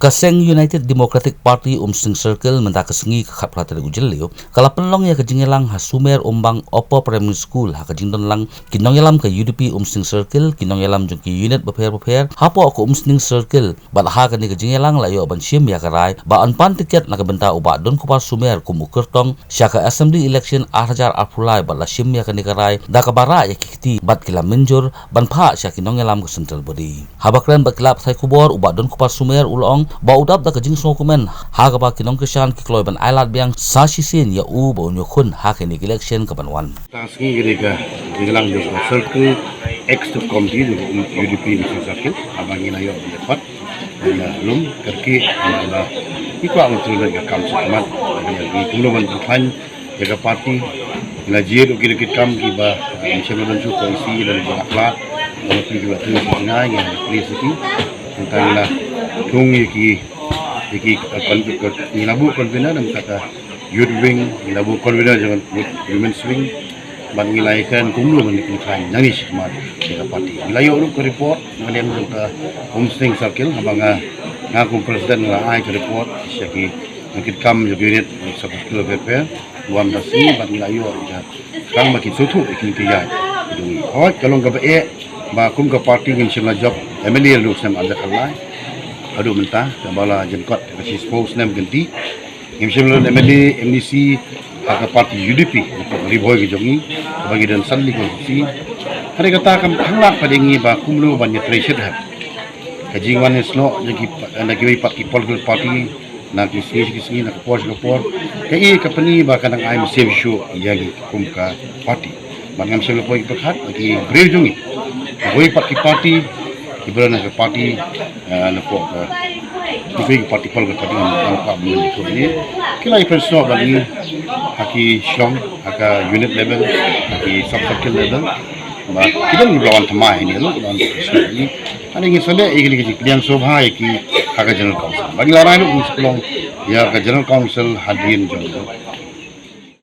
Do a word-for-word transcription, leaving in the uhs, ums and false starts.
Ka seng United Democratic Party Umsning Circle mynta ka sngi ka khatphra tarik u Jylliew ka la pynlong ïa ka jingïalang ha Sumer Umbang Upper Primary School ha ka jingdon lang ki nongïalam ka U D P Umsning Circle, ki nongïalam jong ki unit bapher bapher hapoh ka Umsning Circle. Bad ha kane ka jingïalang la ïoh ban shim ïa ka rai ba yn pan tiket na ka bynta u Bah Donkupar Sumer kum u kyrtong sha ka Assembly election ar hajar arphew lai bad la shim ïa kane ka rai da kaba rah ïa ki kti bad ki la mynjur ban phah sha ki nongïalam ka central body. Haba kren bad ki lad pathai khubor, u Bah Donkupar Sumer u la ong ba u dap da ka jingsngewkmen ha kaba ki nongkyrshan ki kloi ban ailad biang sa shisien ïa u ba un ïakhun ha kane ka election ka ban wan. Tang sngi ka dei ka jingïalang jong ka circle executive committee jong ka U D P Umsning Circle, haba ngi la ïoh ban ïa khot ban ïa lum kyrkieh ba ngi kwah ban sdang ka kam sha khmat, ngi kumno ban pynkhlan ïa ka party. Ngi la jied ruh ki ruh ki kam kiba, eh, ngi shem la don shuh ko isi la don la pla, la pli kiba tu sha Jngai, ngi la pli sha ki. Tang la thung ïa ki, ïa ki, eh, kon-, kon-, ngi la buh convener na ka youth wing, ngi la buh convener jong youth, women's wing. Bad ngi la ïakren kumno ban pynkhlan nangne shakhmat ïa ka party. Ngi la ïoh ruh ka report na ka liang jong ka Umsning Circle, haba nga, nga kum president nga la ai ka report sha ki nongkitkam jong ka unit, sub circle bapher bapher. Wan da sngi bad ngi la ïoh ïa ka, tang ba kin sngewthuh ïa kine ki ïaid jong ngi. Hooid, ka long kaba eh ba kum ka party ngim shym la jop M L A naduh snem ar hajar khatlai haduh mynta, kaba la jynkot ka shiphew snem kynti. Ngim shym la don M L A, M D C ha ka party U D P, ka Ri Bhoi ka jong ngi, kaba ngi don san tylli constituency. Hynrei kata kam khanglad pat ïa ngi ba kumno ban ïatrei shit hep. Ka jingwan ïasnoh na ki, na kiwei pat ki political party, na ki sngi sha ki sngi, na ka por sha ka por, ka i ka pyni ba ka dang ai mynsiem shuh ïa ngi kum ka party. Bad ngam shym la poi ki pyrkhat ba ki briew jong ngi, kiwei pat ki party, ki briew na ka party, eh, na pok ka, kiwei ki party, political party ngam, ngam kwah ban ïathuh ïa ngi. Ki la ïa pynsnoh bad ngi ha ki shnong, ha ka unit level, ha ki sub circle level. Bad ki don kiba wan thymmai ïa ngi ruh, ki don kiba snoh ïa ngi. Hynrei ngi sa leh ïa kine ki jingpdiang sngewbha ïa ki ha ka General Council. Bad ngi la rai ruh ngi sa pynlong ïa ka General Council hadien jong ngi.